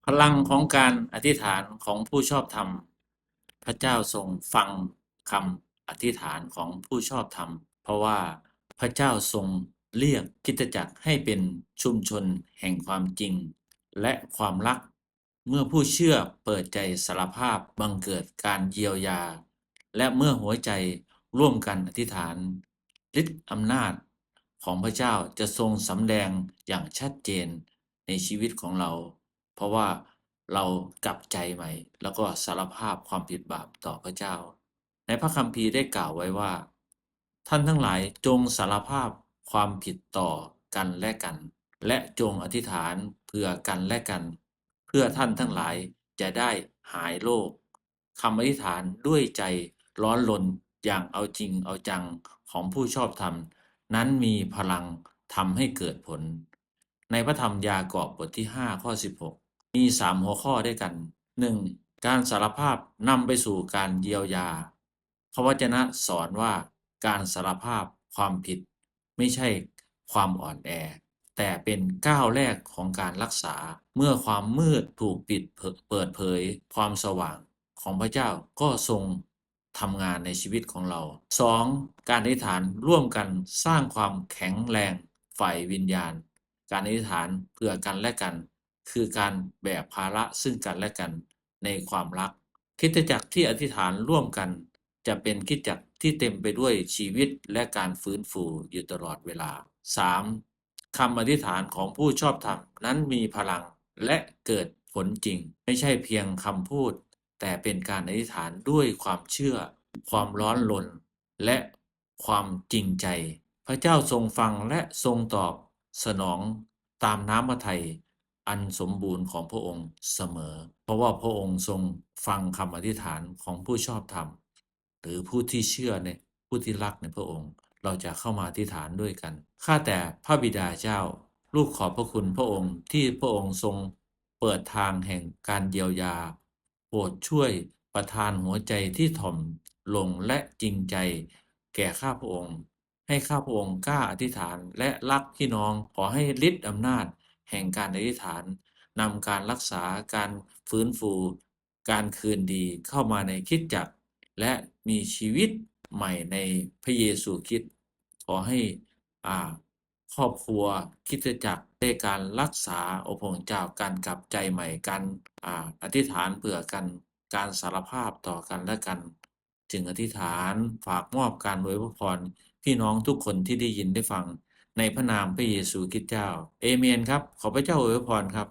ພລັງຂອງການອະທິຖານຂອງຜູ້ຊອບທຳ. ພະເຈົ້າຊົງຟັງຄຳອະທິຖານຂອງຜູ້ຊອບທຳ, ເພາະວ່າພະເຈົ້າຊົງລຽກຄຣິສຕະຈັກໃຫ້ເປັນຊຸມຊົນແຫ່ງຄວາມຈິງ ແລະ ຄວາມລັກ. ເມື່ອຜູ້ເຊື່ອເປີດໃຈສາລະພາບ, ບັງເກີດການຢຽວຢາ ແລະ ເມື່ອຫົວໃຈຮ່ວມກັນອະທິຖານ, ລິດອຳນາດຂອງພະເຈົ້າຈະຊົງສຳແດງຢ່າງຊັດເຈນໃນຊີວິດຂອງເຮົາ, ເພາະວ່າເຮົາກັບໃຈໃໝ່ ແລ້ວກໍສາລະພາບຄວາມຜິດບາບຕໍ່ພະເຈົ້າ. ໃນພະຄຳພີໄດ້ກ່າວໄວ້ວ່າ, ທ່ານທັງຫຼາຍຈົ່ງສາລະພາບຄວາມຜິດຕໍ່ກັນແລະກັນ, ແລະ ຈົ່ງອະທິຖານເພື່ອກັນແລະກັນ, ເພື່ອທ່ານທັງຫຼາຍຈະໄດ້ຫາຍໂລກ. ຄຳອະທິຖານດ້ວຍໃຈຮ້ອນລົນຢ່າງເອົາຈິງເອົາຈັງຂອງຜູ້ຊອບທຳນັ້ນມີພະລັງທຳໃຫ້ເກີດຜົນ. ໃນພະທຳຢາກອບບົດທີຫ້າ ຂໍ້ສິບຫົກ ມີສາມຫົວຂໍ້ດ້ວຍກັນ. ໜຶ່ງ, ການສາລະພາບນຳໄປສູ່ການຢຽວຢາ. ພະວະຈະນະສອນວ່າການສາລະພາບຄວາມຜິດ ໄມ່ໃຊ່ຄວາມອ່ອນແອ, ແຕ່ເປັນກ້າວແລກຂອງການລັກສາ. ເມື່ອຄວາມມືດຖືກປິດເຜີ- ເປີດເຜີຍ, ຄວາມສະຫວ່າງຂອງພະເຈົ້າກໍຊົງທຳງານໃນຊີວິດຂອງເຮົາ. ສອງ, ການອະທິຖານຮ່ວມກັນສ້າງຄວາມແຂງແຮງຝ່າຍວິນຍານ. ການອະທິຖານເພື່ອກັນແລະກັນ ຄືການແບກພາລະຊຶ່ງກັນແລະກັນໃນຄວາມລັກ. ຄຣິສຕະຈັກທີ່ອະທິຖານຮ່ວມກັນຈະເປັນຄຣິສຕະຈັກທີ່ເຕັມໄປດ້ວຍຊີວິດ ແລະ ການຟື້ນຟູຢູ່ຕະຫຼອດເວລາ. ສາມ, ຄຳອະທິຖານຂອງຜູ້ຊອບທຳນັ້ນມີພະລັງ ແລະ ເກີດຜົນຈິງ, ໄມ່ໃຊ່ພຽງຄຳພູດ, ແຕ່ເປັນການອະທິຖານດ້ວຍຄວາມເຊື່ອ, ຄວາມຮ້ອນລົນ ແລະ ຄວາມຈິງໃຈ. ພະເຈົ້າຊົງຟັງ ແລະ ຊົງຕອບສະໜອງຕາມນ້ຳພະໄທອັນສົມບູນຂອງພະອົງສະເໝີ, ເພາະວ່າພະອົງຊົງຟັງຄຳອະທິຖານຂອງຜູ້ຊອບທຳ ຫຼື ຜູ້ທີ່ເຊື່ອໃນ, ຜູ້ທີ່ລັກໃນພະອົງ. ເຮົາຈະເຂົ້າມາອະທິຖານດ້ວຍກັນ. ຂ້າແຕ່ພະບິດາເຈົ້າ, ລູກຂອບພະຄຸນພະອົງທີ່ພະອົງຊົງເປີດທາງແຫ່ງການຢຽວຢາ. ໂປດຊ່ວຍປະທານຫົວໃຈທີ່ຖ່ອມລົງ ແລະ ຈິງໃຈແກ່ຂ້າພະອົງ, ໃຫ້ຂ້າພະອົງກ້າອະທິຖານ ແລະ ລັກພີ່ນ້ອງ. ຂໍໃຫ້ລິດອຳນາດແຫ່ງການອະທິຖານນຳການລັກສາ, ການຟື້ນຟູ, ການຄືນດີເຂົ້າມາໃນຄຣິສຕະຈັກ ແລະ ມີຊີວິດໃໝ່ໃນພະເຢຊູຄຣິດ. ຂໍໃຫ້, ອາ, ຄອບຄົວຄຣິສຕະຈັກ ໃນການລັກສາອົບອົງເຈົ້າ, ການກັບໃຈໃໝ່, ການ, ອາ, ອະທິຖານເພື່ອກັນ, ການສາລະພາບຕໍ່ກັນແລະກັນ. ຈຶ່ງອະທິຖານຝາກມອບການອວຍພະພອນພີ່ນ້ອງທຸກຄົນທີ່ໄດ້ຍິນໄດ້ຟັງ ໃນພະນາມພະເຢຊູຄຣິດເຈົ້າ. ເອເມນຄັບ. ຂໍພະເຈົ້າອວຍພະພອນຄັບ.